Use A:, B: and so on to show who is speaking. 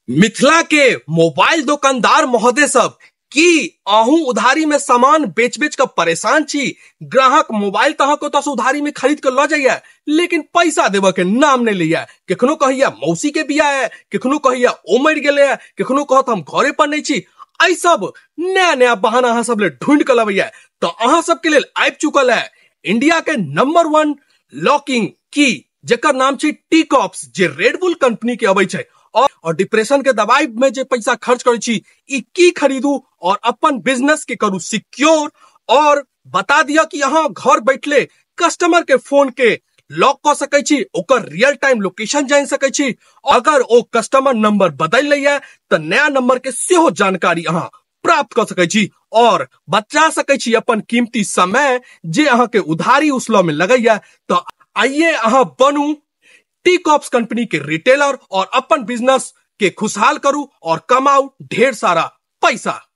A: मिथिला के मोबाइल दुकानदार महोदय सब, की अहूँ उधारी में सामान बेच बेच के परेशान छी? ग्राहक मोबाइल तऽ अहाँके ओतऽ से उधारी में खरीद के लऽ जाइया, लेकिन पैसा देबऽ के नाम नहीं लैया। कखनो कहैया मौसी के बियाह है, कखनो कहैया ओ मरि गेलै है, कखनो कहत हम घरे पर नहीं छी। एहि सब नया नया बहाना अहाँ सब ले ढूंढ के लबैया। तो अहाँ सबके लेल आबि चुकल है इंडिया के नंबर 1 लॉकिंग की, जेकर नाम छै टी-कॉप्स, जे रेडबुल कंपनी के अबै छै। और डिप्रेशन के दवाई में जे पैसा खर्च करै छी, ई की खरीदू और अपन बिजनेस के करू सिक्योर। और बता दिया कि अहाँ घर बैठले कस्टमर के फोन के लॉक कऽ सकै छी, ओकर रियल टाइम लोकेशन जानि सकै छी। अगर ओ कस्टमर नंबर बदलि लैया तऽ नया नंबर के सेहो जानकारी अहाँ प्राप्त कऽ सकै छी और बचा सकै छी अपन कीमती समय जे अहाँ के उधारी उसलऽ में लगैया। तऽ आइए अहाँ बनू टी-कॉप्स कंपनी के रिटेलर और अपन बिजनेस के खुशहाल करू और कमाऊ ढेर सारा पैसा।